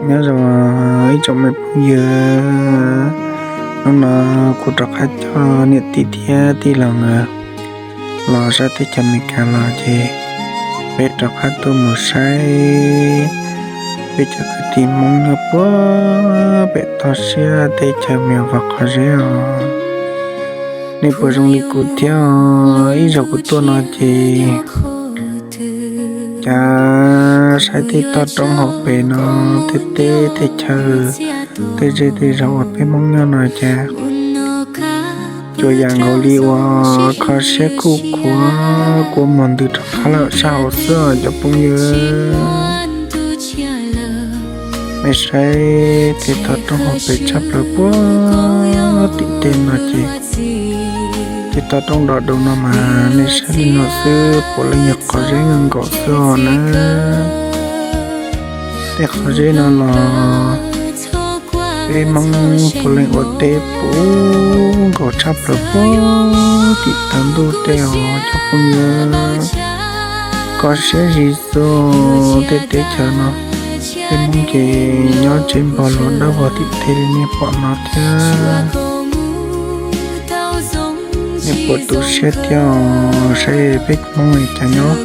Nyob zoo ib tsoom me phooj ywg, hnub no kuv rov qab coj niam tij thiab tij laug nkawd los sab teb chaws Amelikas los ces peb rov qab tuaj mus saib peb cov kwv tij Hmoob nyob puag pem toj siab teb chaws Myanmar qhov zeb os. Nej puas zoo li kuv thiab? Ib zaug kuv tuaj no ces cas saib tej toj roob hauv pes no, tej teb tej chaw, tej zej tej zos uas peb Hmoob nyob no cas tsuas yam nkaus li uas kho siab kuj khuav kua muag ntws rov qab lawm sab hauv xwb os cov phooj ywg. Nej saib tej toj roob hauv pes tshaj plaws puag tim tej no ces tej toj roob do daus no mas nej saib li no xwb puav leej yog qhov zeb nkaus xwb os na. Tej qhov zeb no los peb Hmoob puav leej ua teb puv nkaus tshaj plaws puag tim tag ntuj tej os cov phooj ywg. Kho siab zis xwb tej teb chaws no, peb Hmoob ces nyob tsev npog luas dawb vog tim tej li nej pom no thiab. Nej puas tu siab thiab os? Saib peb Hmoob cas nyob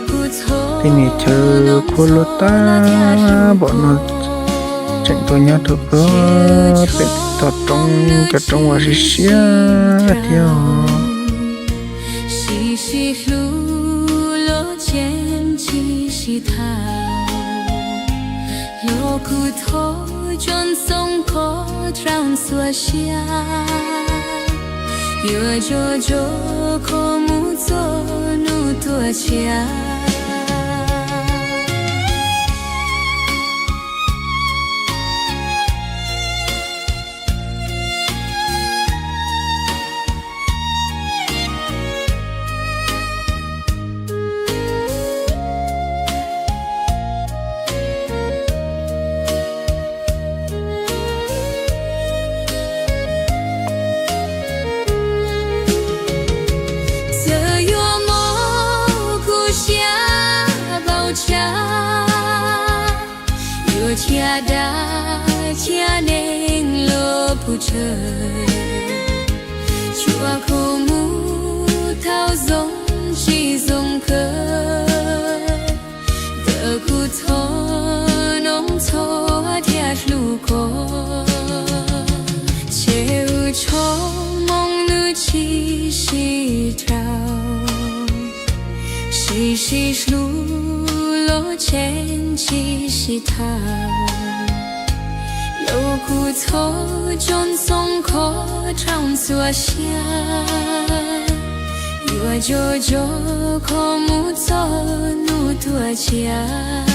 tej niag chaw khuab luab tag npaum no, tseem tuaj nyob rau puag pem toj roob, cov roob uas siab siab thiab os. Sib sib hlub los cheem tsis sib tham, los kuj thov tso ntxoo koj rau ntxhua siab, yuav tso tso koj mus txog hnub tuaj tshiab. Txawm yuav mob kuv siab npaum cas, yuav cia dab cia neeg los puv tsawg, tsuas koj mus thaum zoo tsis zoo kawg. Ntawm kuv txhob nug txhob thiaj hlub koj, ces wb tso moo nws tsis sib rau. Sib sib hlub los cheem tsis sib tham, los kuj thov tso ntxoo koj rau ntxhua siab, yuav tso tso koj mus txog hnub tuaj tshiab.